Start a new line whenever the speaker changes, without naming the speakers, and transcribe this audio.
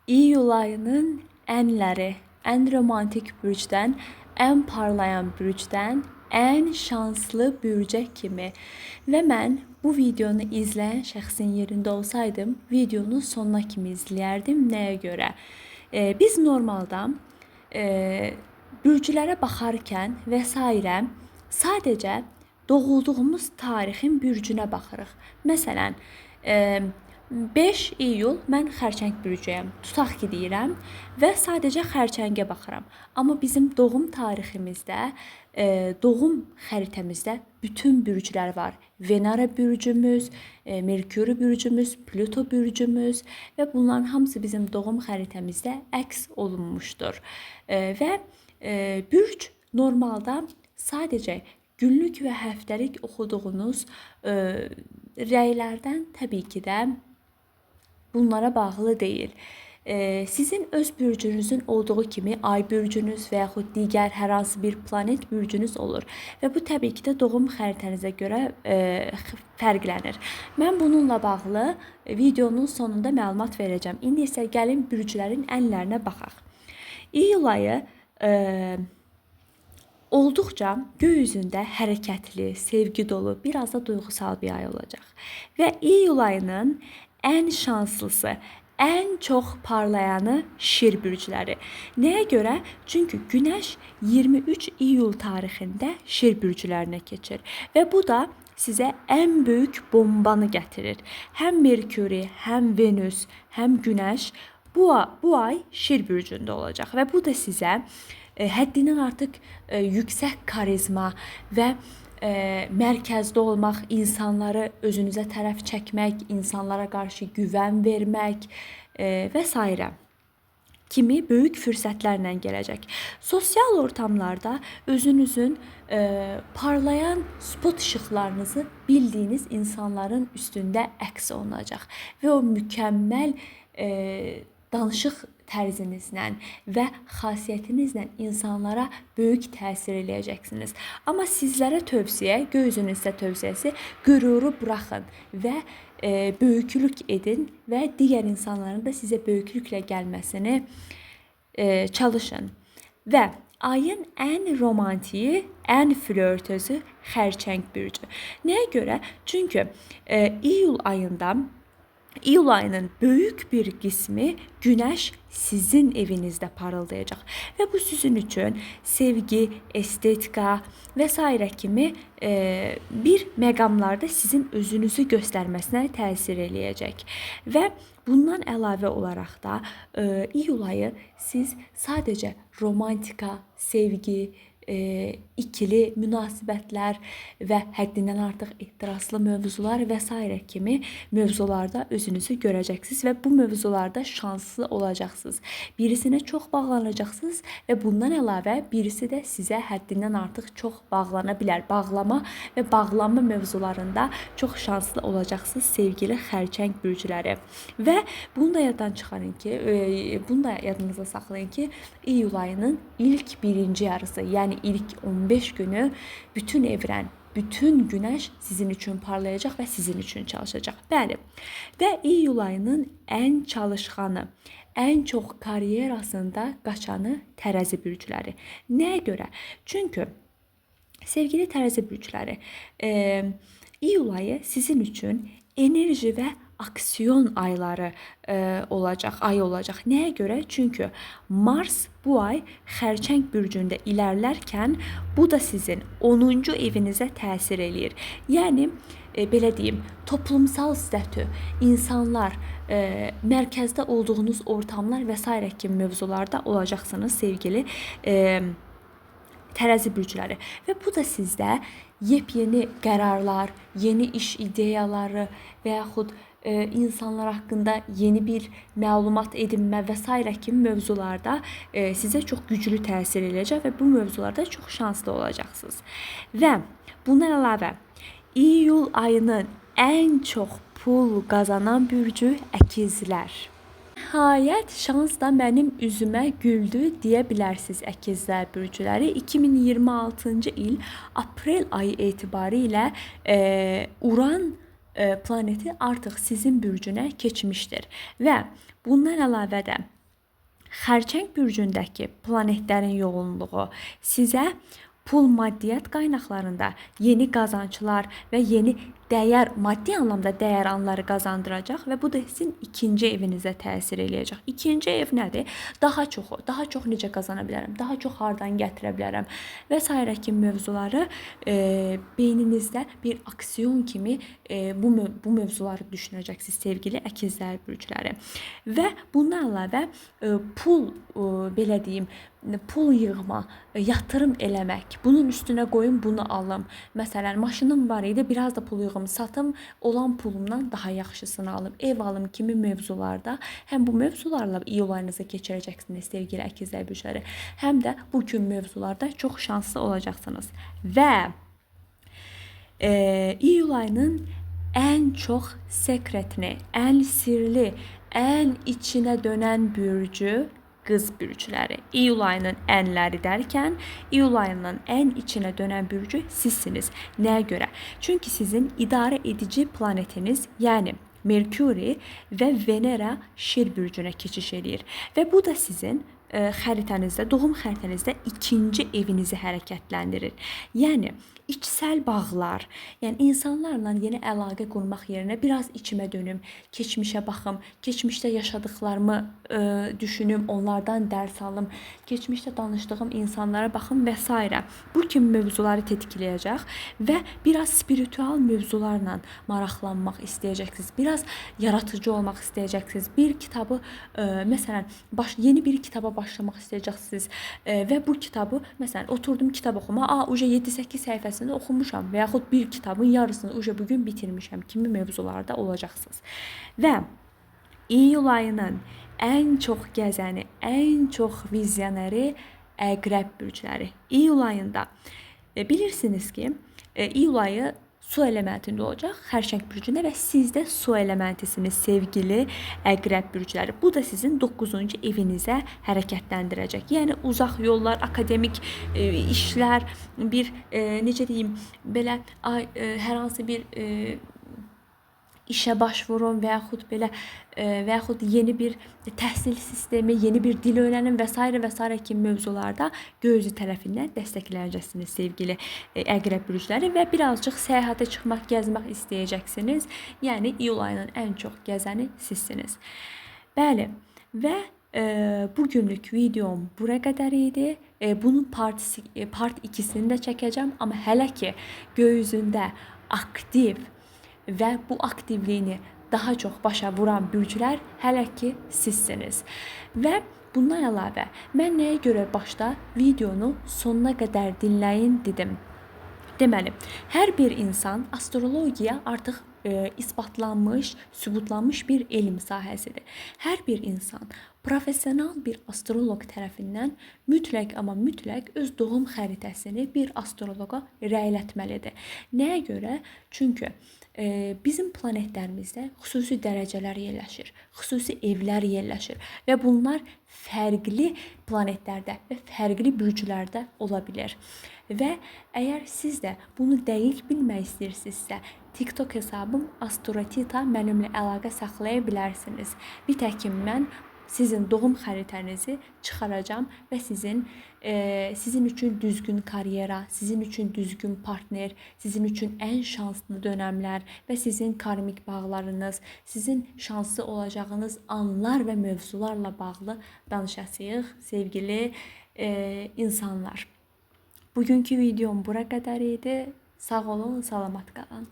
İyul ayının ənləri, ən romantik bürcdən, ən parlayan bürcdən, ən şanslı bürcə kimi. Və mən bu videonu izləyən şəxsin yerində olsaydım, videonun sonuna kimi izləyərdim. Nəyə görə? Biz normalda bürclərə baxarkən və sairə sadəcə doğulduğumuz tarixin bürcünə baxırıq. Məsələn, 5 iyul mən xərçəng bürcüyəm. Tutaq ki deyirəm və sadəcə xərçəngə baxıram. Amma bizim doğum tariximizdə, doğum xəritəmizdə bütün bürclər var. Venera bürcümüz, Merkür bürcümüz, Pluto bürcümüz və bunların hamısı bizim doğum xəritəmizdə əks olunmuşdur. Və bürc normalda sadəcə günlük və həftəlik oxuduğunuz rəylərdən təbii ki də bunlara bağlı deyil. Sizin öz bürcünüzün olduğu kimi ay bürcünüz və yaxud digər hər hansı bir planet bürcünüz olur. Və bu təbii ki də doğum xəritənizə görə fərqlənir. Mən bununla bağlı videonun sonunda məlumat verəcəm. İndi isə gəlin bürclərin ənlərinə baxaq. İyul ayı olduqca göy üzündə hərəkətli, sevgi dolu, biraz da duyğusal bir ay olacaq. Və iyul ayının ən şanslısı, ən çox parlayanı şir bürcləri. Nəyə görə? Çünki Günəş 23 iyul tarixində şir bürclərinə keçir və bu da sizə ən böyük bombanı gətirir. Həm Merkuri, həm Venüs, həm Günəş bu ay şir bürcündə olacaq və bu da sizə həddindən artıq yüksək karizma və mərkəzdə olmaq, insanları özünüzə tərəf çəkmək, insanlara qarşı güvən vermək və sairə kimi böyük fürsətlərlə gələcək. Sosial ortamlarda özünüzün parlayan spot işıqlarınızı bildiyiniz insanların üstündə əks olunacaq və o mükəmməl danışıq tərzinizlə və xasiyyətinizlə insanlara böyük təsir eləyəcəksiniz. Amma sizlərə tövsiyə, göy üzünün sizə tövsiyəsi, qüruru buraxın və böyüklük edin və digər insanların da sizə böyüklüklə gəlməsini çalışın. Və ayın ən romantiyi, ən flörtözü xərçəng bürcü. Nəyə görə? Çünki iyul ayında, İyul ayının böyük bir qismi Günəş sizin evinizdə parıldayacaq və bu sizin üçün sevgi, estetika və sairə kimi bir məqamlarda sizin özünüzü göstərməsinə təsir eləyəcək. Və bundan əlavə olaraq da iyul ayı siz sadəcə romantika, sevgi, ikili münasibətlər və həddindən artıq ehtiraslı mövzular və sairə kimi mövzularda özünüzü görəcəksiniz və bu mövzularda şanslı olacaqsınız. Birisinə çox bağlanacaqsınız və bundan əlavə birisi də sizə həddindən artıq çox bağlana bilər. Bağlama və bağlanma mövzularında çox şanslı olacaqsınız sevgili xərçəng bürcləri. Və bunu da yaddan çıxarın ki, bunu da yadınızda saxlayın ki, iyul ayının ilk birinci yarısı, yəni ilk 15 günü bütün evrən, bütün günəş sizin üçün parlayacaq və sizin üçün çalışacaq. Bəli. Və iyul ayının ən çalışqanı, ən çox karyerasında qaçanı tərəzi bürcləri. Nəyə görə? Çünki sevgili tərəzi bürcləri, iyul ayı sizin üçün enerji və aksiyon ayları olacaq, ay olacaq. Nəyə görə? Çünki Mars bu ay xərçəng bürcündə ilərlərkən bu da sizin 10-cu evinizə təsir eləyir. Yəni, belə deyim, toplumsal statü, insanlar, mərkəzdə olduğunuz ortamlar və sairə kimi mövzularda olacaqsınız sevgili tərəzi bürcləri. Və bu da sizdə yepyeni qərarlar, yeni iş ideyaları və yaxud insanlar haqqında yeni bir məlumat edinmə və sairə kimi mövzularda sizə çox güclü təsir eləyəcək və bu mövzularda çox şanslı olacaqsınız. Və bundan əlavə iyul ayının ən çox pul qazanan bürcü əkizlər. Nəhayət şans da mənim üzümə güldü deyə bilərsiniz əkizlər bürcüləri. 2026-cı il aprel ayı etibarilə Uran planeti artıq sizin bürcünə keçmişdir və bundan əlavə də Xərçəng bürcündəki planetlərin yoğunluğu sizə pul, maddiyyat qaynaqlarında yeni qazanclar və yeni dəyər, maddi anlamda dəyər anları qazandıracaq və bu da sizin ikinci evinizə təsir eləyəcək. İkinci ev nədir? Daha çoxu, daha çox necə qazana bilərəm, daha çox hardan gətirə bilərəm və sairə kimi mövzuları beyninizdə bir aksiyon kimi bu mövzuları düşünəcəksiniz sevgili əkizlər bürcləri. Və bundan əlavə pul, belə deyim, pul yığma, yatırım eləmək, bunun üstünə qoyum, bunu alım. Məsələn, maşınım var idi, biraz da pul yığım, satım, olan pulumdan daha yaxşısını alım, ev alım kimi mövzularda həm bu mövzularla iyul ayınızı keçirəcəksiniz sevgili əkizlər bürcləri, həm də bu kimi mövzularda çox şanslı olacaqsınız. Və iyul ayının ən çox sekretini, ən sirli, ən içinə dönən bürcü qız bürcləri. İyul ayının ənləri dərkən, iyul ayının ən içinə dönən bürcü sizsiniz. Nəyə görə? Çünki sizin idarə edici planetiniz, yəni Merkuri və Venera Şir bürcünə keçiş eləyir. Və bu da sizin xəritənizdə, doğum xəritənizdə ikinci evinizi hərəkətləndirir. Yəni içsəl bağlar, yəni insanlarla yeni əlaqə qurmaq yerinə biraz içimə dönüm, keçmişə baxım, keçmişdə yaşadıklarımı düşünüm, onlardan dərs alım, keçmişdə danışdığım insanlara baxım və s. Bu kimi mövzuları tetikləyəcək və biraz spiritual mövzularla maraqlanmaq istəyəcəksiniz, biraz yaratıcı olmaq istəyəcəksiniz. Bir kitabı, məsələn, yeni bir kitaba başlamaq istəyəcəksiniz və bu kitabı, məsələn, oturdum kitab oxuma, uca 7-8 səhifəsini oxumuşam və yaxud bir kitabın yarısını uca bugün bitirmişəm kimi mövzularda olacaqsınız. Və iyul ayının ən çox gəzəni, ən çox vizioneri əqrəb bürcləri. İyul ayında bilirsiniz ki, iyul ayı su elementində olacaq, xərçəng bürcündə və siz də su elementisiniz sevgili əqrəb bürcləri. Bu da sizin 9-cu evinizə hərəkətləndirəcək. Yəni uzaq yollar, akademik işlər, bir necə deyim, belə hər hansı bir işə başvurun və yaxud belə və yaxud yeni bir təhsil sistemi, yeni bir dil öyrənin və s. və s. kimi mövzularda göy üzü tərəfindən dəstəklənəcəksiniz sevgili əqrəb bürcləri və birazcıq səyahətə çıxmaq, gəzmək istəyəcəksiniz. Yəni iyul ayının ən çox gəzəni sizsiniz. Bəli, və bugünlük videom bura qədər idi. Bunun part 2-sini də çəkəcəm, amma hələ ki göy üzündə aktiv və bu aktivliyini daha çox başa vuran bürclər hələ ki sizsiniz. Və bundan əlavə, mən nəyə görə başda videonu sonuna qədər dinləyin dedim. Deməli, hər bir insan astrologiya artıq isbatlanmış, sübutlanmış bir elm sahəsidir. Hər bir insan professional bir astroloq tərəfindən mütləq, amma mütləq öz doğum xəritəsini bir astroloqa rəylətməlidir. Nəyə görə? Çünki bizim planetlərimizdə xüsusi dərəcələr yerləşir, xüsusi evlər yerləşir və bunlar fərqli planetlərdə və fərqli bürclərdə ola bilər. Və əgər siz də bunu dəqiq bilmək istəyirsinizsə, TikTok hesabım Astrotita mənimlə əlaqə saxlaya bilərsiniz. Nitekim mən sizin doğum xəritənizi çıxaracağam və sizin üçün düzgün karyera, sizin üçün düzgün partner, sizin üçün ən şanslı dönəmlər və sizin karmik bağlarınız, sizin şanslı olacağınız anlar və mövzularla bağlı danışacağıq sevgili insanlar. Bugünkü videom bura qədər idi. Sağ olun, salamat qalın.